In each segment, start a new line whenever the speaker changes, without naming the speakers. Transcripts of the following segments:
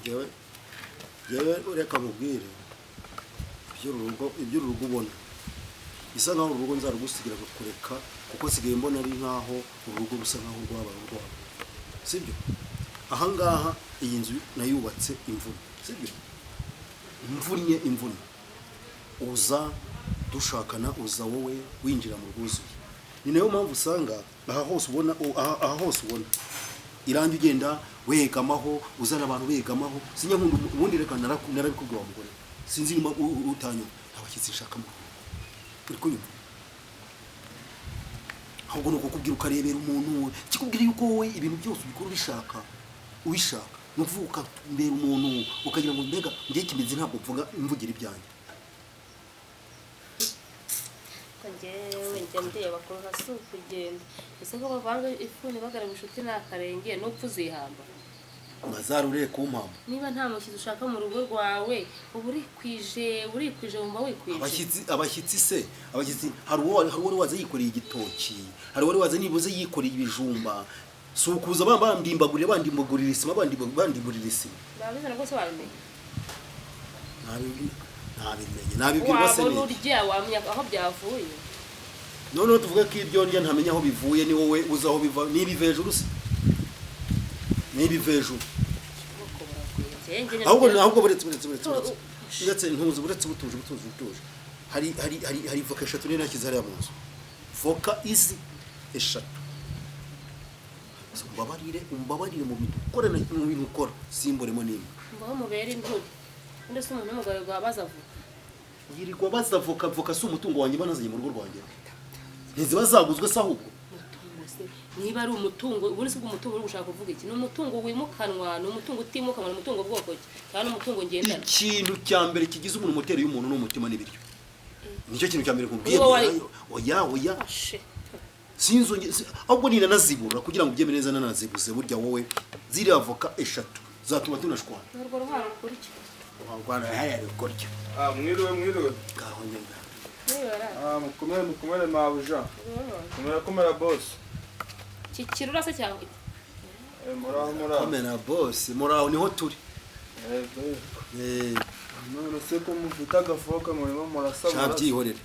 Yewe, yewe, reka mubwire iby'uru rugo ubona bisa nkaho uru rugo nzarugusigira kureka, kuko nsigaye mbona ari nkaho uru rugo rusa nkaho rwabaye urwabo, sibyo? Ahangaha iyi nzu nayubatse imvura, sibyo? Imvunnye imvune, uza dushakana, uza wowe winjira mu rwuzuye. Ni nayo mpamvu usanga aha hose ubona, aha hose ubona irangi, ugenda wegamaho, uzana abantu begamaho. Sinjya nkunda ubundi. Reka narabikubwiye wa mugore, sinzi niba utanyumva. Nta bashyitsi nshaka mu rugo, uri kunyumva? Ahubwo ni ukukubwira ukarebera umuntu kikubwira yuko wowe ibintu byose ubikora ubishaka, ubishaka. Ni ukuvuga ukambera umuntu, ukagira ngo mbega ngiye kimeze. Ntabwo mvuga mvugira ibyanjye.
Ko njyewe njya ndeba kuruha si ukugenda. Ese ko bavanga ifuni bagara inshuti ni akarenge, n'upfa uzihamba.
Bazarurire ku mpamvu.
Niba nta mushyitsi ushaka mu rugo rwawe, uba urikwije, urikwije, wumva wikwije.
Abashyitsi se, abashyitsi, hari uwo wari waza yikoreye igitoki, hari uwari waza nibuze yikoreye ibijumba. Si ukuza bandimbagurira, bandimbagurira isima, bandimburira isima.
Babizana rwose, wabimenya.
Nabimenye, nabibwirwa se?
Wabona
Niki?
Urya wamenya aho byavuye.
Noneho tuvuge ko ibyo ndya ntamenya aho bivuye, ni wowe uzi aho biva. Niba iva hejuru se, niba iva hejuru.
Ubwoko burakwiye. Njye
Ahubwo buretse uretse ntuzi, buretse butuje, butuje, butuje. Hari voka eshatu nari nashyize hariya mu nzu, voka izi eshatu. So, umbabarire, umbabarire, mu bintu ukora mu bintu ukora simboremo n'imwe.
Mbaho mubera inturi undi se umuntu w'umugabo rwa baza voka.
Yirirwa baza voka. Voka si umutungo wanjye banazanye mu rugo rwanjye? Ntiziba zaguzwe se ahubwo?
Umutungo se, niba ari umutungo, ubundi se ubwo umutungo uri gushaka kuvuga iki? Ni umutungo wimukanwa, ni umutungo utimukanwa, ni umutungo bwoko ki, cyangwa ni umutungo ngendanwa?
Ikintu cya mbere kigize umuntu, moteri y'umuntu ni umutima n'ibiryo. Nicyo kintu cya mbere nkubwiye.
Niba wari-
Oya, oya.
Ashe.
Sinzonge ahubwo ninanazibura kugira ngo ubyemere neza, nanazibuze. Burya wowe ziriya voka eshatu zatuma tunashwana.
Urwo ruhara kurya.
Rwanda hariya rukorya.
Ah, mwiriwe, mwiriwe.
Ngaho nyine.
Nibara.
Ah, mukomere, mukomere mabuja. Komera, komera boss.
Kikirura se cyangwa?
Eh, muraho, muraho.
Komera boss, muraho, niho turi.
Eh, eh. None se ko mufite agafoka murimo murasaba?
Cyabyihorere,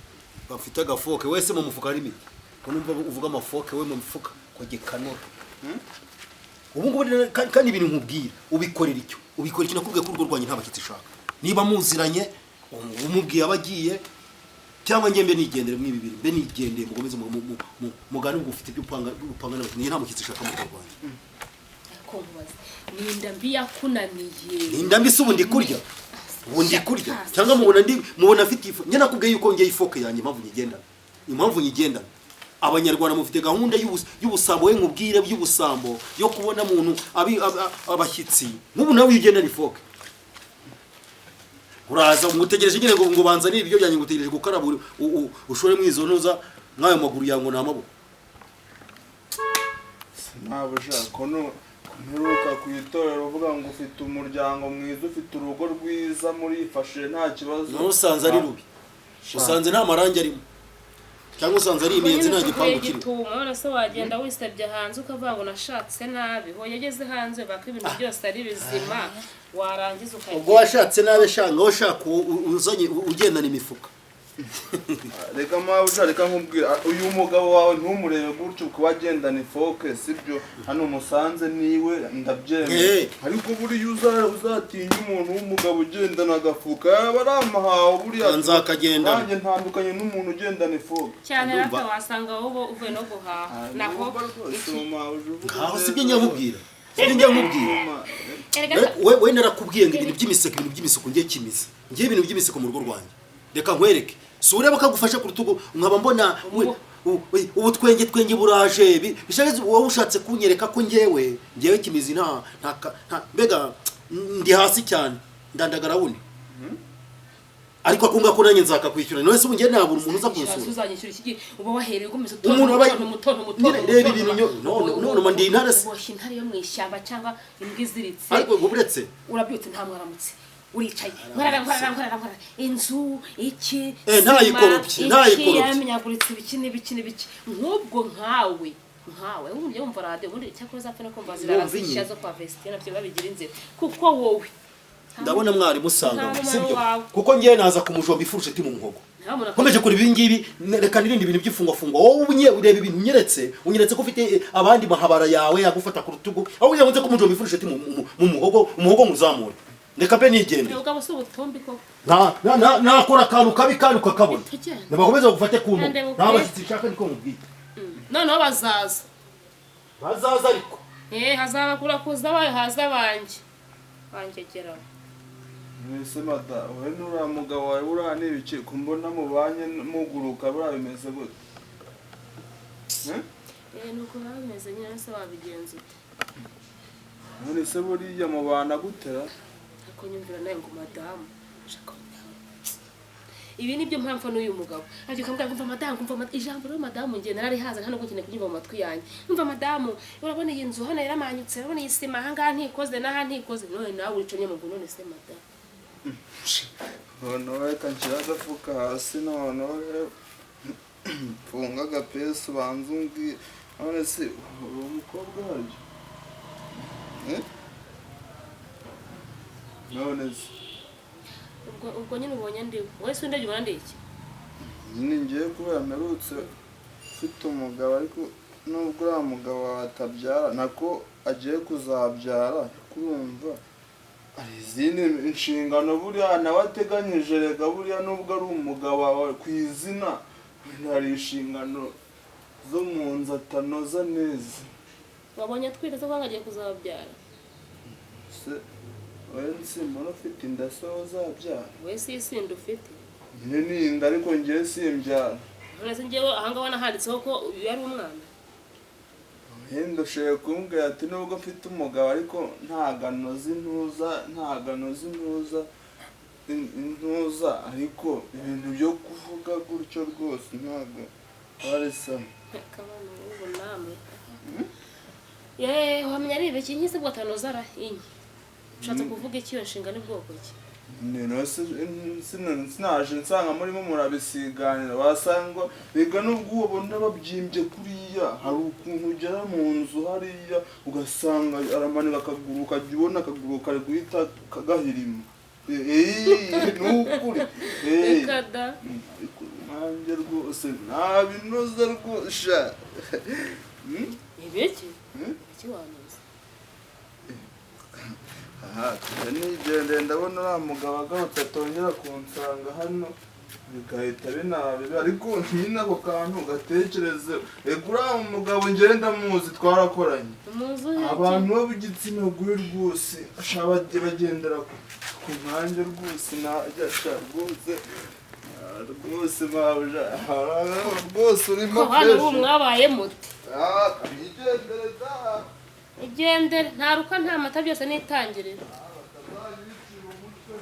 bafite agafoke wese mu mufuka harimo iki? Ko numva uvuga amafoke, we mu mufuka ko gikanura ubu ngubu rero. Kandi ibintu nkubwira ubikorera icyo, ubikora icyo nakubwiye ko urugo rwanjye nta bashyitsi ushaka. Niba muziranye, umubwiye aba agiye, cyangwa njye mbe nigendere mwibi bibiri, mbe nigendeye, mukomeze mugane. Ubwo ufite ibyo upanga, upanga n'abakiriya. Nta mushyitsi ushaka mu rugo rwanjye.
Ariko nkubaze, ni inda mbi yakunaniye?
Ninda mbi se? Ubu ndi kurya, ubu ndi kurya, cyangwa mubona ndi, mubona afite ifu? Njye nakubwiye yuko njye ifoke yanjye impamvu nyigendana, impamvu nyigendana, Abanyarwanda mufite gahunda y'ubusambo. We nkubwire, y'ubusambo yo kubona muntu abashyitsi nk'ubu. Nawe iyo ugendana ifoke, uraza ngutegereje nyine ngo banzanire ibiryo byanjye, ngutegereje gukaraba, ushore mu izo ntuza mw'ayo maguru yawe ngo ni amaboko.
Mabuja, ko ko mperuka ku itorero uvuga ngo ufite umuryango mwiza, ufite urugo rwiza, murifashe nta kibazo.
Nawe usanze ari rubi, usanze nta marangi arimo, cyangwa usanze ari imiyenzi, nta gipangu kirimo.
Gituma none se wagenda wisebye hanze ukavuga ngo nashatse nabi? Hoya, ugeze hanze baka ibintu byose ari bizima, warangiza
Ubwo
ukajya
washatse nabi shanga, ushaka uzanye ugendana imifuka.
Reka mabuja, reka nkubwira. Ah, uyu mugabo wawe ntumurebe gutyo kuba agendana ifoke, sibyo? Hano musanze niwe, ndabyemera. Ariko buriya uzatinya umuntu w'umugabo ugendana agafuka, yaba ari amahaho buriya.
Nzakagendana.
Nanjye ntandukanye n'umuntu ugendana ifoke.
Cyane.
Ndumva.
Rata wasanga wowe uvuye no guhaha naho.
Numva rwose mabuja uvuga
Nkaho
neza.
sibyo nyamubwira, sibyo nyamubwira.
Erega.
We narakubwiye ngo ibintu by'imiseko, ibintu by'imiseko, ngiye kimiza, ngiye ibintu by'imiseko mu rugo rwanjye. Reka nkwereke, si ureba ko agufashe ku rutugu, nkaba mbona ubu twenge twenge buraje. Bishatse wowe ushatse kunyereka ko ngewe kimizi nta mbega ndi hasi cyane, ndandagara wundi, ariko akunga ko nanjye nzakakwishyura. None se ubu ngewe nabura umuntu uza kunsura?
Uzanyishyura iki gihe uba wahereye ugomeza?
Umuntu
umutono, umutono.
Nyine reba ibintu none ndi intare se?
Uboshye intare yo mu ishyamba cyangwa imbwa iziritse.
Ariko ubwo buretse.
Urabyutse, nta mwaramutse, uricaye, nkorara, nkorara, nkorara, nkorara inzu iki sima,
Ntayikorobye,
iki,
ntayikorobye.
Yaramenyaguritse, ibiki n'ibiki n'ibiki. Nk'ubwo nkawe ubundi wumva radiyo, ubundi cyakora uzapfa no kumva zirara
Wumva inyi.
Zishya zo kwa Vestine nabyo babigira inzira, kuko wowe
Ndabona mwari musanga,
Nta mumaro
sibyo?
wawe.
Kuko ngiye naza kumujomba ifurusheti mu muhogo.
Nta muntu
Nkomeje kureba ibi ngibi, reka nirinde ibintu by'ifungwafungwa. Wowe ubunye ureba ibintu unyeretse, unyeretse ko ufite abandi mahabara yawe yagufata ku rutugu, aho kugira ngo nze kumujomba ifurusheti mu muhogo, umuhogo nguzamure. Reka mbe nigende.
Ubwo si ubutumbi koko.
Nakora akantu kabi kandi ukakabona.
Tugende.
Nibakomeze bagufate ku ntugu.
Nande
Nta
bukwe.
bashyitsi nshaka, niko nkubwiye.
Noneho bazaza.
Bazaza ariko.
Hazaba kurakuza abayo, haza abanjye bangegeraho.
Mwese mada, wowe n'uriya mugabo wawe buriya ni ibiki ko mbona mubanye muguruka, buriya bimeze gute? Eh?
Nuko biba bimeze nyine se, wabigenza ute?
None se buriya mubana gutera?
Ariko nyumvira nawe ngo madamu shaka madamu, ibi nibyo mpamvu n'uyu mugabo abyuka ambwira ngo mva madamu, mva madamu. Ijambo rero madamu njye nararihaza, nta nubwo nkeneye kuryumva mu matwi yanjye. Mva madamu, urabona iyi nzu hano yaramanyutse, urabona iyi sima ahangaha ntikoze n'aha ntikoze, none nawe uricomye mu ngo none se madamu.
Noneho reka nshyire agafuka hasi, noneho rero mfunga agapesi ubanza umbwire. None se uri umukobwa waryo? Eh? None se
Ubwo nyine ubonye ndiwe wowe se undebye ubona ndi iki?
Nyine ngiye kubera mperutse mfite umugabo, ariko nubwo uriya mugabo wawe atabyara, nako agiye kuzabyara, ariko urumva hari izindi nshingano buriya nawe ateganyije. Rega buriya nubwo ari umugabo wawe ku izina, hari inshingano zo mu nzu atanoza neza.
Wabonye atwite se ko agiye kuzabyara?
Se wowe nsimbona ufite inda, se wowe uzabyara?
Wowe si isindi ufite?
Nyine ni inda, ariko ngewe simbyara.
None se njyewe ahangaha nahanditseho ko uyu ari umwana?
Wenda ushoboye kumbwira ati nubwo mfite umugabo ariko ntago anoza intuza, ntago anoza intuza, intuza, ariko ibintu byo kuvuga gutyo rwose ntago ari sawa.
Kabana ubu namwe yeee, wamenya ari ibiki nkize bwo atanoza ara inyi, ushatse kuvuga iki? Iyo nshinga ni bwoko ki?
Sinaje nsanga murimo murabisiganira, wasanga rega nubwo ubona babyimbye kuriya, hari ukuntu ugera mu nzu hariya ugasanga aramanika akaguru, ukajya ubona akaguru kari guhita kagahirima. Ni ukuri.
Reka da.
Ariko nanjye rwose ntabinoza rwose.
Ibiki?
Hmm?
Ibiki wanoza?
Aha tujya nigendeye, ndabona uriya mugabo agarutse atongera kunsanga hano bigahita binabi, ariko nyine ako kantu gatekereze. Reka uriya mugabo njyewe ndamuzi, twarakoranye.
Umuzi uheke?
Abantu b'igitsina gore rwose bagendera ku nkanjye rwose, najya sha rwose, rwose mabuja, rwose urimo.
Ko hano ubu
Fresh.
mwabaye muti?
Ah, kabigendere da.
Igendere, nta ruka nta mata, byose ni itangiriro.
Batazabicira umutwe.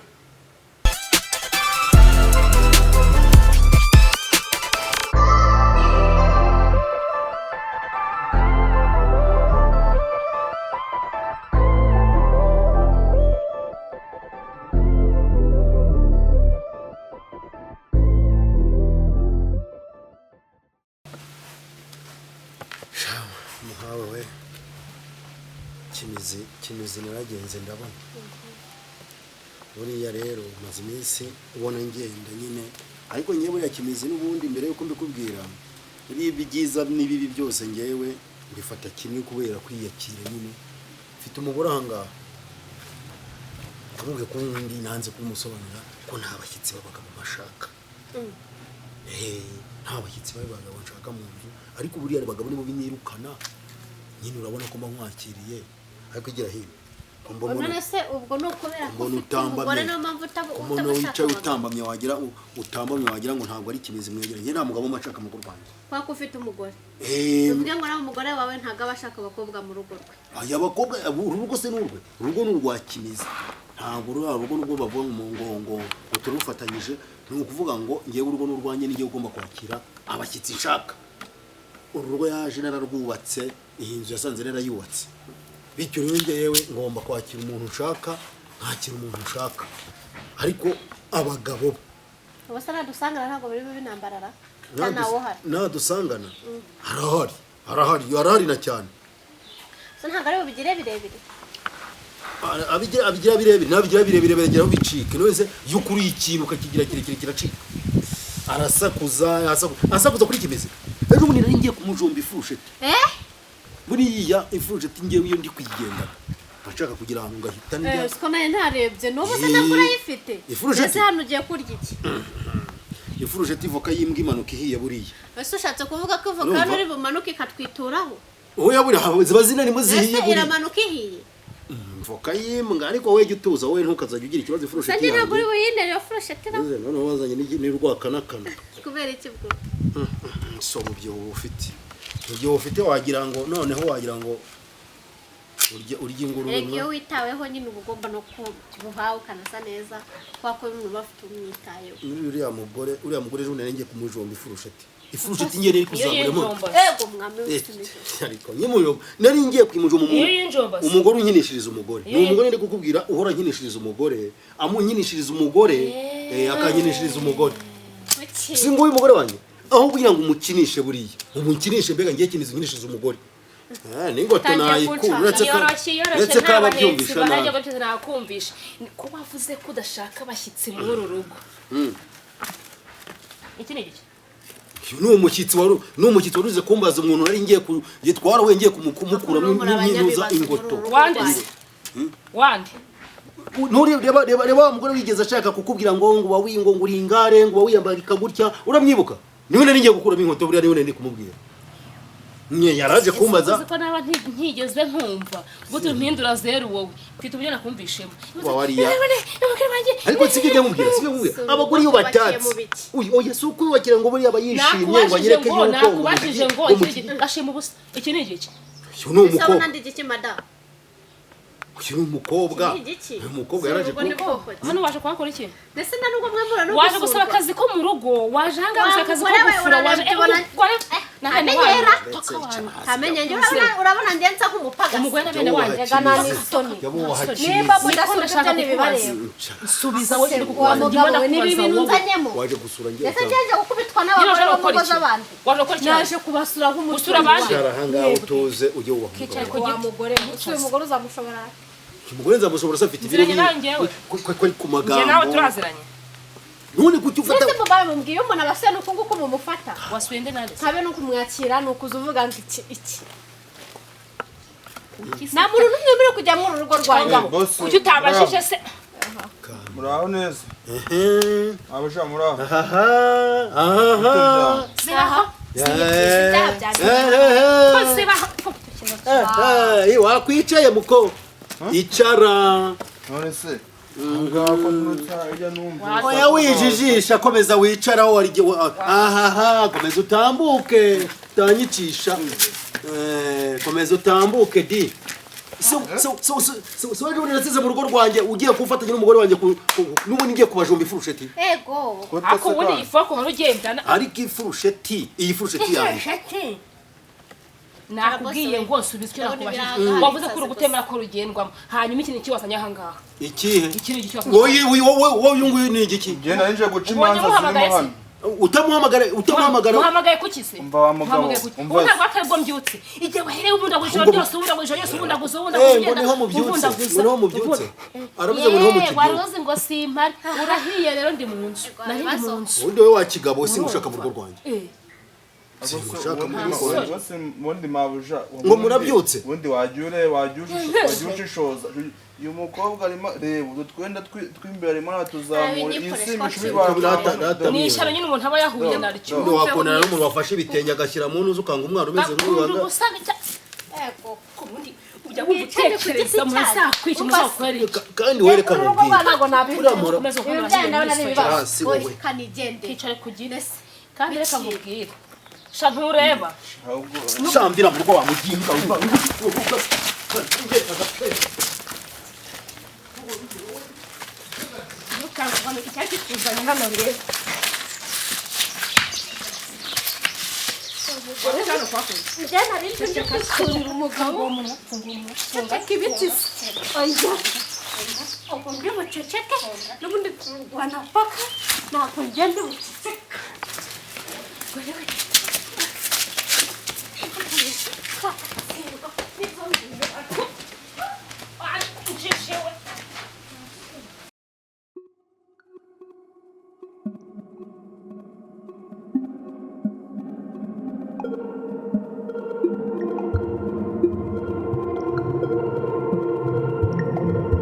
Muhawe we Kimizi, Kimizi, naragenze ndabona buriya rero maze iminsi ubona ngenda nyine, ariko ngewe buriya Kimizi n'ubundi mbere yuko mbikubwira, buriya ibyiza n'ibibi byose ngewe mbifata kimwe kubera kwiyakira nyine. Mfite umugore aha ngaha, ndamubwiye ko ubundi nanze kumusobanurira ko nta bashyitsi b'abagabo bashaka. Nta bashyitsi b'abagabo nshaka mu nzu, ariko buriya abagabo nibo binyirukana nyine, urabona ko mba nkwakiriye, ariko igira hino ko mbona
None se ubwo ni ukubera ko
mbona
ufite umugore,
utambamye,
niyo mpamvu
ko mbona
utaba ushaka
wicaye
abagabo?
Utambamye wagira utambamye wagira ngo ntabwo ari Kimizi mwegeranye. Njye nta mugabo mba nshaka mu rugo rwanjye.
Kubera ko ufite umugore? Bivuge ngo nawe umugore wawe ntabwo aba ashaka abakobwa mu rugo rwe?
Aya bakobwa, uru rugo se n'urwe, urugo ni urwa Kimizi, ntabwo ruriya rugo nubwo bavuga ngo turufatanyije, ni ukuvuga ngo ngewe urugo ni urwanjye, n'igihe ugomba kwakira abashyitsi nshaka. Uru rugo yaje nararwubatse, iyi nzu yasanze narayubatse, bityo rero ngewe ngomba kwakira umuntu nshaka, nkakira umuntu nshaka, ariko abagabo bo
Ubu se nadusangana ntabwo biri bube intambara cyangwa ntawe uhari?
Nadusangana harahari, harahari, harahari na cyane.
Se ntabwo ari bubigire birebire?
Abigira birebire, nabigira birebire biragera aho bicika. None se iyo ukuriye ikintu ukakigira kirekire kiracika. Arasakuza, asakuza kuri kimeze. Ejo bundi nari ngiye kumujomba ifurusheti. Buriya ifurusheti ngewe iyo ndi kuyigendana nshaka kugira ngo ngahita ndya.
Siko nayo ntarebye n'ubu se ntabwo urayifite.
Ifurusheti?
Ese hano ugiye kurya iki?
Ifurusheti ivoka y'imbwa imanuka ihiye buriya.
Ese ushatse kuvuga ko ivoka
Urumva?
hano uri bumanuke ikatwituraho?
Oya, buriya ziba zinarimo zihiye
Ese
buriya.
iramanuka ihiye?
Voka y'imbwa, ariko wowe jya utuza, wowe ntukazajya ugira ikibazo ifurusheti
Sange ntabwo uri
yanjye.
buyinere iyo furusheti na
Uze, noneho wazanye n'urwakanakana.
Kubera iki bwo?
So umubyibuho ufite, umubyibuho ufite wagira ngo noneho wagira ngo urya ingurube.
Erega iyo witaweho nyine uba ugomba no kubyibuha ukanasa neza, kubera ko umuntu aba afite umwitayeho.
Uriya mugore ejo nari ngiye kumujomba ifurusheti. Ifurusheti ngiye nari
Iyo
kuzamuramo.
yinjomba.
Ego mwami w'ibisumizi.
Ariko nyimujomba nari ngiye kumujomba
Iyo
umuntu.
yinjomba se.
Umugore unkinishiriza umugore ni
Iyo
umugore ndi kukubwira uhora ankinishiriza umugore, amunkinishiriza umugore, akankinishiriza umugore. Si nguyu umugore wanjye, aho kugira ngo umukinishe, buriya umukinishe, mbega ngiye kinisa unkinishiriza umugore. N'ingoto
Utangiye
nayikura
kunca.
uretse ko
Yoroshye, yoroshye,
uretse ko
nta
aba
bahetsi
abyumvisha
barajya
nabi.
gutyo nakumvisha. Ko wavuze ko udashaka abashyitsi muri uru rugo. Iki ni igiki?
Ni umushyitsi wari uze kumbaza umuntu nari ngiye ku yitwara we ngiye kumukuramo
Muri
n'intuza
abanyabibazo
ingoto.
muri uru rugo
Wande
rwanyu.
se? Wande?
Nturi reba, reba, reba wa mugore wigeze ashaka kukubwira ngo wawi ngo uri ingare, ngo wiyambarika gutya, uramwibuka? Niwe nari ngiye gukuramo inkoto buriya, niwe nari ndi kumubwira. Nye yaraje kumbaza.
Uzi ko naba ntigeze nkumva gute mpindura zeru, wowe mfite uburyo nakumvishemo.
Wa wariya.
Abagore banjye.
Ariko sibyo njya mubwira, sibyo mubwira.
Si
Abagore iyo
wubakiye
batatse
mu biki?
Uyu, oya, si ukwiyubakira ngo buriya aba yishimye ngo
Nakubajije
anyereke
ngo
yuko
nakubajije ngo
ngo
iki ni igiki? Gashima ubusa, iki ni igiki?
Uyu ni
Ese
umukobwa.
abona ndi igiki, madamu?
Uyu ni umukobwa.
Iki ni igiki?
Uyu mukobwa yaraje
Ubwo ni
ku
bwoko ki?
Hano waje kuhakora iki?
Ndetse nta nubwo mwambura no
Waje gusaba
gusurwa.
akazi ko mu rugo, waje ahangaha gusaba akazi ko
Wa mugore we,
gufura, waje
urarebye ubona-
umugore na bene
amenyera.
wanyu. Toka wanyu.
Ntamenya njye, urabona njye nsa nk'umupagasi.
Umugore na bene wanyu.
Rega nta n'isoni.
Yabubaha.
Nimba
Niko
mudasurwa
ndashaka
ibyo
kukubaza.
ntibibareba.
Subiza wowe, ndi
Wa
kukubaza, ndimo
mugabo we, niba
ndakubaza
ibintu
wowe.
nzanyemo.
Waje gusura ngiye
Ndetse njye nje gukubitwa
Nyine
n'abagore
waje
bo mu
gukora
ngo
iki?
z'abandi.
Waje gukora iki?
Naje kubasura nk'umuturanyi.
Gusura abandi?
Icara ahangaha utuze, ujye wubaha
Kicaye
umugabo.
ku
Wa
giti.
mugore, usuye umugore uzamushobora.
Umugore nzamushobora se afite ibiro
Nziranye nawe njyewe.
ko ari ku
Njye nawe
magambo.
turaziranye.
None kuki ufata
Mbese mubaye mubwiye umuntu abasuye ni uku nguku mumufata?
Wasuye nde nande?
Habe no kumwakira ni ukuza uvuga ngo iki iki. Nta muntu n'umwe wemerewe kujya muri uru rugo rwanjye.
Ngaho.
Boss,
Kuki utabajije se?
Muraho neza? Abaja, muraho?
Aha, aha.
Zibaho.
Ibyaha byanjye.
Ko zibaho.
Wakwicaye muko, icara.
None se ahangaha ko nturutse hirya numva
Oya, wijijisha, komeza wicara aho wari. Ahaha, komeza utambuke, utanyicisha. Komeza utambuke di. So ejo bundi nasize mu rugo rwanjye ugiye kufatanya n'umugore wanjye n'ubundi ngiye kubajomba ifurusheti.
Ego.
Ariko ubundi iyi fork uhora ugendana.
Ariko ifurusheti, iyi furusheti yanjye.
Nakubwiye ngo nsubize icyo
Ndabona
nakubajije.
ibiraha
Wavuze ko uri
bisaze.
gutemera ko rugendwamo, hanyuma iki ni iki wasanye ahangaha?
Ikihe?
Iki ni iki wasanye?
Wowe, wowe, wowe, uyu nguyu ni igiki?
Njye nari nje guca
Ubonye
imanza zirimo
muhamagaye se?
hano.
Utamuhamagara, utamuhamagara.
Muhamagaye kuki se?
Umva wa mugabo,
Muhamagaye kuki?
umva
Ubu
se.
ntabwo akari mbyutse igihe wahereye ubundaguza ijoro ryose, ubundaguza ijoro ryose, ubundaguza, ubundaguza,
Ngo
ugenda
niho mubyutse.
ubundaguza.
Ngo niho mubyutse, aravuze ngo niho
Yeee, wari
mukibyutse.
uzi ngo simpari urahiye rero, ndi mu nzu, nari ndi mu nzu.
Ubundi wowe wa kigabo, singushaka mu rugo rwanjye. Singushaka mu rugo rwanjye.
Ubundi mabuja
Ngo murabyutse?
Ubundi wajya ureba, wajya ushishoza, uyu mukobwa arimo, reba utu twenda tw'imbere arimo aratuzamura, iyi si imishumi.
Rata-
Ni ishyano nyine umuntu aba yahuye naryo.
Ubundi wakundana n'umuntu wafashe ibitenge agashyira mu ntuza, ukanga umwana umeze nk'uyu
Bakunda
wanga.
ubusa
Ego.
Ubundi ujya wumva
Wicare ku giti
utekereza muri
cyanyu.
zakwica
Umva se.
umuzakorera iki?
Kandi wereka
Uru rugo
mubwire.
ntabwo nabivamo.
Uriya mura-
Ukomeze
Ibi
guhora
byanyu ndabona ari ibibazo.
Hasi wowe.
Reka nigende.
Kicare ku giti kandi reka nkubwire, sha ntureba.
Ahubwo
Shambira mu rugo wa muginga.
Ntukange icyari kikuzanye hano rero.
Njye nari nje kwikurira umugabo. Ceceka ibiti se. Oya. Ubwo ndi buceceke n'ubundi turwana paka, ntabwo njye ndi buceceka.